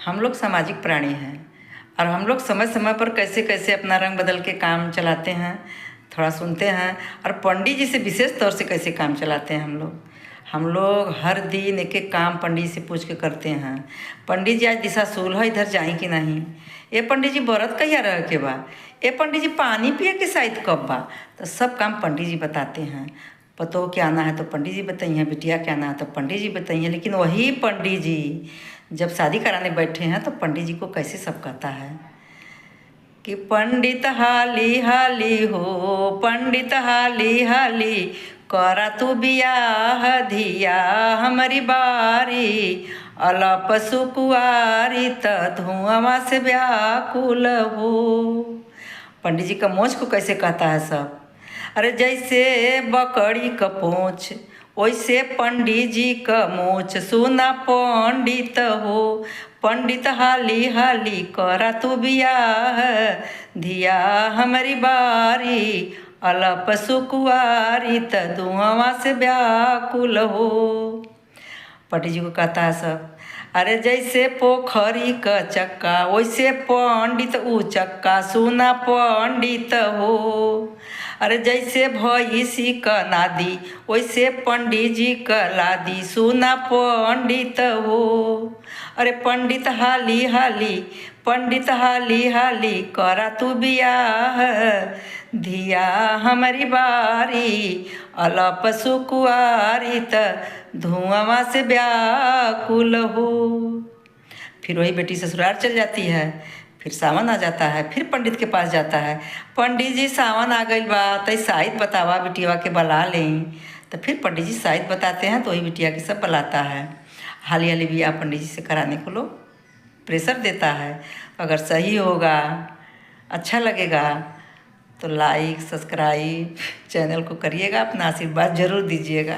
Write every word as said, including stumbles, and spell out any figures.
हम लोग सामाजिक प्राणी हैं और हम लोग समय समय पर कैसे कैसे अपना रंग बदल के काम चलाते हैं, थोड़ा सुनते हैं। और पंडित जी से विशेष तौर से कैसे काम चलाते हैं हम लोग। हम लोग हर दिन एक एक काम पंडित जी से पूछ के करते हैं। पंडित जी, आज दिशा सूल है, इधर जाई कि नहीं? ए पंडित जी, बरत कहिया रह के बा? ए पंडित जी, पानी पिए के साइत कब बा? तो सब काम पंडित जी बताते हैं। पतोह के आना है तो पंडित जी बताइए, बिटिया के आना है तो पंडित जी बताइए। लेकिन वही पंडित जी जब शादी कराने बैठे हैं तो पंडित जी को कैसे सब कहता है कि पंडित हाली हाली हो, पंडित हाली हाली, करा तू बियाह, धिया हमरी बारी, अलप सुकुआरी त धुआं से व्याकुल हो। पंडित जी का मोछ को कैसे कहता है सब? अरे जैसे बकरी का पोंछ, वैसे पंडित जी का मोछ, सुना पंडित हो। पंडित हाली हाली करा तू बियाह, धिया हमरी बारी, अलप सुकुआरी त धुआं से व्याकुल हो। पंडित जी को कहता है सब, अरे जैसे पोखरी का चक्का, वैसे पंडित ऊ चक्का, सुना पंडित हो। अरे जैसे भैंसी का नादी, वैसे पंडित जी का लादी, सुना पंडित हो। अरे पंडित हाली हाली, पंडित हाली हाली, करा तू बियाह, धिया हमरी बारी, अलप सुकुआरी त धुआं से व्याकुल हो। फिर वही बेटी ससुराल चल जाती है। फिर सावन आ जाता है, फिर पंडित के पास जाता है, पंडित जी, सावन आ गइल बा, तई साइत बतावा, बिटिया के बला लें। तो फिर पंडित जी साइत बताते हैं, तो वही बिटिया के सब बलाता है। हाली हाली बियाह पंडित जी से कराने को लोग प्रेशर देता है। तो अगर सही होगा, अच्छा लगेगा, तो लाइक, सब्सक्राइब चैनल को करिएगा, अपना आशीर्वाद जरूर दीजिएगा।